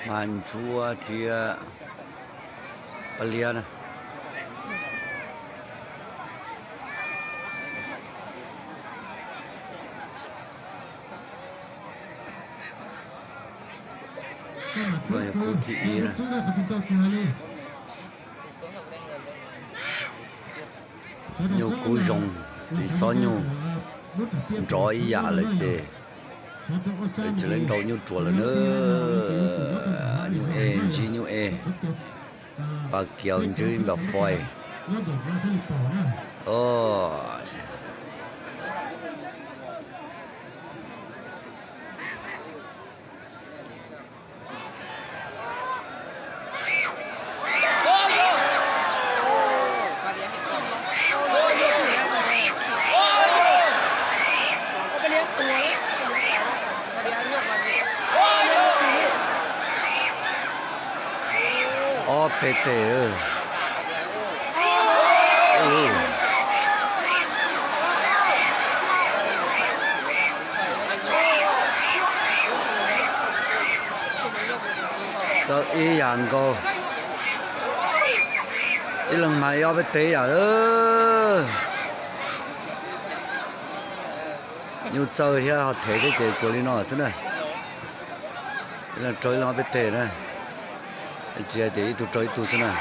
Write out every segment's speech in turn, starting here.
Mas Ntsuab thiab Paj Liab na. Kub thib ib na. Nyuj kub zoo, txiv xob nyuj nrov ib yam lawm ces tsis lawv nrau nyuj ruas lawm na. Nyuj ej ntsib nyuj ej, pas kiaus ntsib npas fais. Ob peb teg. Txawj ib yam nkaus, ib leeg mas ib ob peb teg yam. Nyuj txawj thiab ho thev thiab ces tsuas li no xwb na. Ib leeg raug ib leeg ob peb teg na, tsis hais tias ib tug raug ib tug xwb na.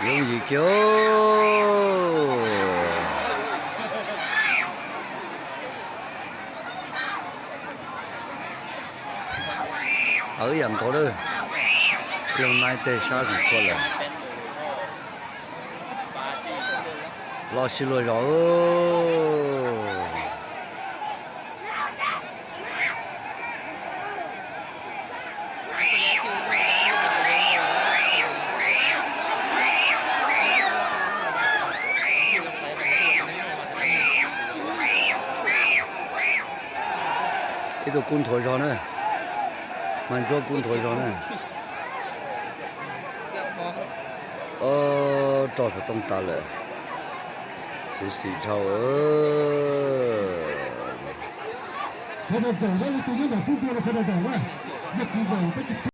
Yooj yim kiag. Tawv yam nkaus lawm, leej nai tej sab zeem kua lawm. Los sib luag zos. Ib tug kub nthuav zog na, mas Ntsuab kub nthuav zog na. Roj xov tooj tas lawm, khuv xim dhau.